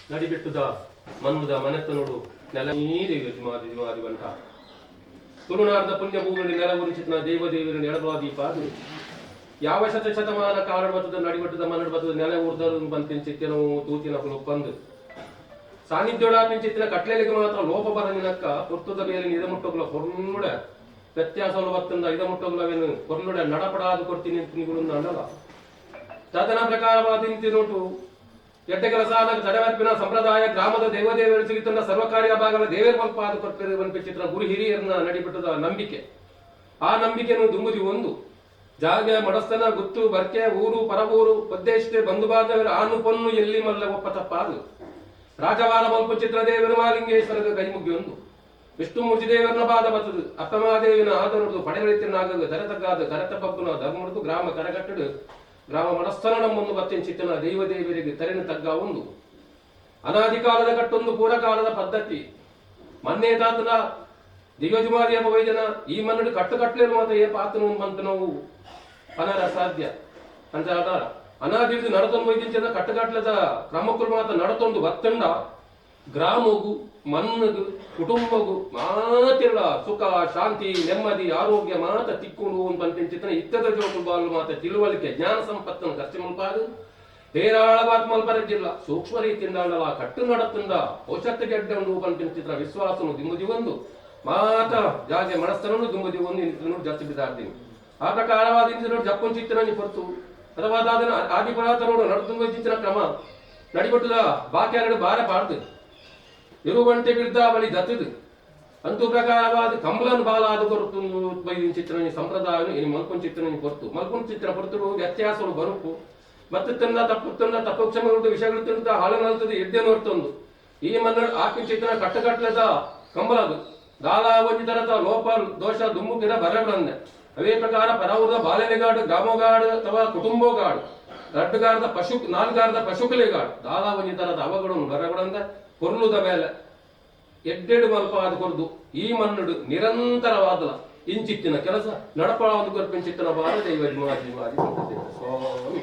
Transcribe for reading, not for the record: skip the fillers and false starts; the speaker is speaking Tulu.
ನಡಿಬೆಟ್ಟುದ ಮನ್ನುದ ಮನೆತನೋಡು ನೆಲ ನೀರು ಮಾದಿ ಮಾದಿ ಬಂಟ ತುಳುನಾಡದ ಪುಣ್ಯ ಭೂಮಿಯಲ್ಲಿ ನೆಲ ಉರಿಚಿತ್ನ ದೇವ ದೇವರ ಎಡಬಾದೀಪ ಅದು ಯಾವ ಶತ ಶತಮಾನ ಕಾರಣ ಬತ್ತದ ನಡಿಬಟ್ಟದ ಮನ್ನಡ ಬತ್ತದ ನೆಲ ಊರ್ದರು ಬಂತಿನ ಚಿತ್ತಿನ ತೂತಿನ ಬಂದು ಸಾನ್ನಿಧ್ಯೋಡಾಪಿನ ಚಿತ್ತಿನ ಕಟ್ಲೆಲಿಗೆ ಮಾತ್ರ ಲೋಪ ಬರನಿನಕ್ಕ ಪೊರ್ತುದ ಬೇರೆ ನಿದ ಮುಟ್ಟೋಗ್ಲ ಹೊರ್ನುಡ ವ್ಯತ್ಯಾಸಗಳು ಬತ್ತಂದ ಇದ ಮುಟ್ಟೋಗ್ಲವೇನು ಹೊರ್ನುಡ ನಡಪಡಾದು ಕೊಡ್ತೀನಿ ಅಂತ ಅಂಡಲ್ಲ. ತದನ ಪ್ರಕಾರವಾದ ಇಂತಿನೋಟು ಎಡ್ಡೆ ಕೆಲಸ ಆದಾಗ ತಡೆವರ್ಪಿನ ಸಂಪ್ರದಾಯ ಗ್ರಾಮದ ದೇವದೇವರು ಸಿಗುತ್ತನ್ನ ಸರ್ವಕಾರ್ಯ ಭಾಗಗಳ ದೇವೇರ್ ಮಲ್ಪಾದ ಕೊರ್ಪೆರು ಚಿತ್ರ ಗುರು ಹಿರಿಯರನ್ನ ನಡಿಬಿಟ್ಟದ ನಂಬಿಕೆ. ಆ ನಂಬಿಕೆಯನ್ನು ದುಂಬುದಿ ಒಂದು ಜಾಗ ಮಡಸ್ತನ ಗುತ್ತು ಬರ್ಕೆ ಊರು ಪರವೂರು ಉದ್ದೇಶತೆ ಬಂಧು ಬಾಂಧವರ ಆನು ಪೊನ್ನು ಎಲ್ಲಿ ಮಲ್ಲ ಒಪ್ಪ ತಪ್ಪಾದು ರಾಜವಾರ ಮಲ್ಪು ಚಿತ್ರ ದೇವರು ಮಾಲಿಂಗೇಶ್ವರದ ಕೈಮುಗ್ಗಿ ಒಂದು ವಿಷ್ಣುಮೂರ್ತಿ ದೇವರನ್ನ ಬಾದ ಬತ್ತದು ಅಪ್ಪಮಾದೇವಿನ ಆದನುಡು ಪಡೆಗಳಿತ್ತಿನಾಗ ದರತಗ್ಗಾದ ಕರತ ಪಬ್ಬುನ ಧರ್ಮುಡುದು ಗ್ರಾಮ ಕರಗಟ್ಟಡು ಗ್ರಾಮ ಮನಸ್ಥನ ನಮ್ಮನ್ನು ಬತ್ತಿನ ಚಿತ್ತನ ದೈವ ದೇವರಿಗೆ ತರೆನ ತಗ್ಗ ಒಂದು ಅನಾದಿಕಾಲದ ಕಟ್ಟೊಂದು ಪೂರಕಾಲದ ಪದ್ಧತಿ. ಮನ್ನೆ ತಾತನ ದಿವ್ಯಜುಮಾರಿಯ ವೈದ್ಯನ ಈ ಮನ್ನಡು ಕಟ್ಟು ಕಟ್ಟಲೇನು ಮಾತ್ರ ಏ ಪಾತನು ಮಂತನವು ಅನಾರ ಅಸಾಧ್ಯ ಅಂತ ಅನಾದಿಡಿದು ನಡತೊಂದು ವೈದ್ಯಂಚದ ಕಟ್ಟುಕಟ್ಲದ ಕ್ರಮಕ್ಕಳು ಮಾತ್ರ ನಡತೊಂದು ಬತ್ತಂಡ ಗ್ರಾಮಗು ಮಣ್ಣಗು ಕುಟುಂಬಗು ಮಾತಿರಲ ಸುಖ ಶಾಂತಿ ನೆಮ್ಮದಿ ಆರೋಗ್ಯ ಮಾತ ತಿಕ್ಕೊಂಡು ಅಂತ ಚಿತ್ತನ ಇತ್ತದ ಜೋಕುಲ್ ಬಾಲು ಮಾತ ತಿಳುವಳಿಕೆ ಜ್ಞಾನ ಸಂಪತ್ತನ್ನು ಖರ್ಚು ಮಲ್ಪಾದು ಹೇರಾಳವಾದ ಮಲ್ಪರಜಿಲ್ಲ ಸೂಕ್ಷ್ಮ ರೀತಿಯಿಂದ ಕಟ್ಟು ನಡತಂದ ಔಷಧಕ್ಕೆ ಅಡ್ಡ ಉಂಡು ಪಂಪಿನ ವಿಶ್ವಾಸನು ದಿಂಬುದಿ ಒಂದು ಮಾತ ಜಾಗೆ ಮನಸ್ಸನ್ನು ದುಂಬುದಿ ಒಂದು ಇಂತಿನ ಜತ್ತು ಬಿದಾರ್ದಿನಿ. ಆ ಪ್ರಕಾರವಾದ ಇಂತಿನ ಜಪ್ಪುನ್ ಚಿತ್ತನ ಹೊರತು ಅಥವಾ ದಾದನ ಆದಿ ಪರಾತನೋಡು ನಡತುಂಬ ಚಿತ್ತಿನ ಕ್ರಮ ನಡಿಬಟ್ಟುದ ಬಾಕ್ಯಾರಡು ಬಾರ ಪಾಡ್ದು ಇರುವಂಟೆ ಬಿಡ್ದಾವಳಿ ದತ್ತದು ಅಂತೂ ಪ್ರಕಾರವಾದ ಕಂಬಲನ್ ಬಾಲಾದ ಕೊರತು ಚಿತ್ರನ ಸಂಪ್ರದಾಯ ಇನಿ ಮಲ್ಕೊಂಡ್ ಚಿತ್ರನ ಕೊರ್ತು ಮಲ್ಕೊಂಡ್ ಚಿತ್ರ ಹೊರತು ವ್ಯತ್ಯಾಸಗಳು ಬರುಪು ಮತ್ತು ತಿಂದ ತಪ್ಪು ತಿಂದ ತಪ್ಪು ಕ್ಷಮಗಳು ವಿಷಯಗಳು ತಿಂದ ಹಾಳು ನಲ್ತದೆ ಎದ್ದೆ ನೋಡ್ತೊಂದು ಈ ಮನ್ನ ಆಪಿನ ಚಿತ್ರನ ಕಟ್ಟಕಟ್ಲದ ಕಂಬಲದು ದಾಲ ಒಂಜಿ ತರತ ಲೋಪ ದೋಷ ದುಮ್ಮು ಗಿಡ ಬರಬರಂದೆ ಅವೇ ಪ್ರಕಾರ ಪರೌರದ ಬಾಲೆನೆಗಾಡು ಗ್ರಾಮಗಾಡು ಅಥವಾ ಕುಟುಂಬೋಗಾಡು ರಡ್ಡುಗಾರದ ಪಶು ನಾಲ್ಗಾರದ ಪಶುಕಲೆಗಾಡು ದಾಲ ಒಂಜಿ ತರದ ಅವಗಳನ್ನು ಬರಬರಂದೆ ಕೊರ್ಲುದ ಮೇಲೆ ಎಡ್ಡೆಡು ಮಲ್ಪಾದ ಕೊರ್ದು ಈ ಮನ್ನುಡು ನಿರಂತರವಾದಲ ಇಂಚಿತ್ತಿನ ಕೆಲಸ ನಡಪಾದ ಕೊರ್ಪಿಂಚಿತ್ತಿನ ಬಾರ ದೈವ ಸ್ವಾಮಿ.